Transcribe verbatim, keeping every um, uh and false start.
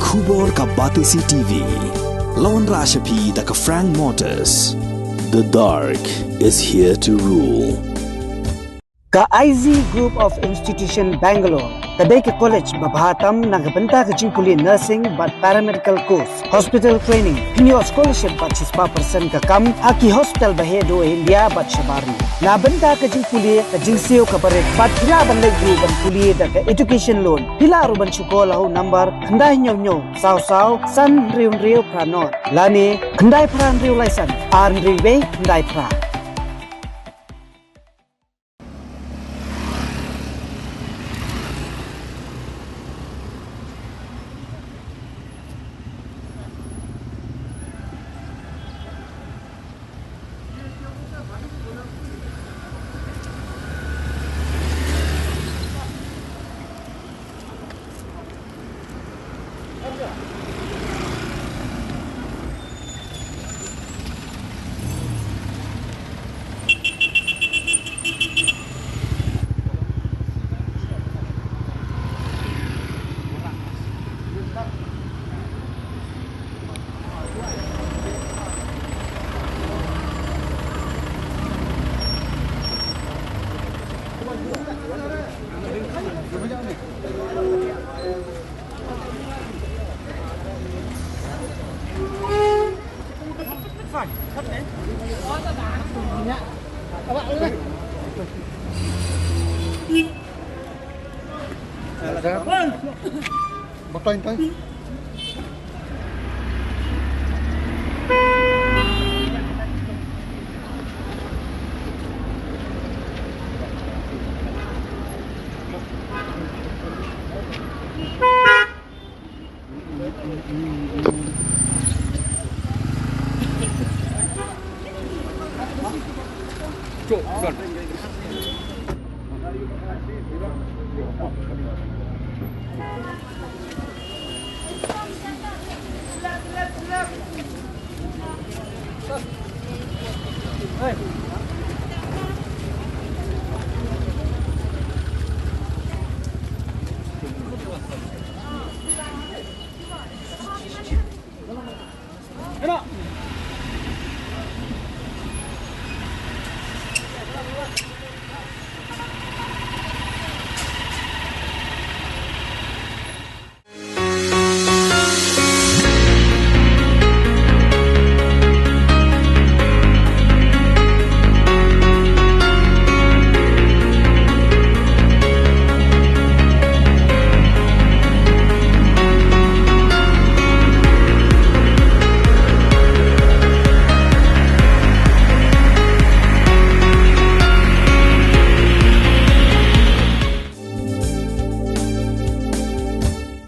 Khubor ka Batesi T V. La wanrah sha phi da ka Frank Motors. The dark is here to rule. Ka I Z Group of Institution Bangalore ka dei ka college ba bha tam na ka bynta ka jingpule nursing bad paramedical course, hospital training, pynïoh scholarship bad shispah percent ka kam ha ki hospital ba heh duh ha India bad shabar ri. Na bynta ka jingpule ka jingsiew ka barit bad phi lah ban leit ruh ban pule da ka education loan. Phi lah ruh ban shu call ha u number khyndai hynñiew hynñiew saw saw san hynriew hynriew phra nod lane khyndai phra hynriew lai san ar hynriew wei khyndai phra.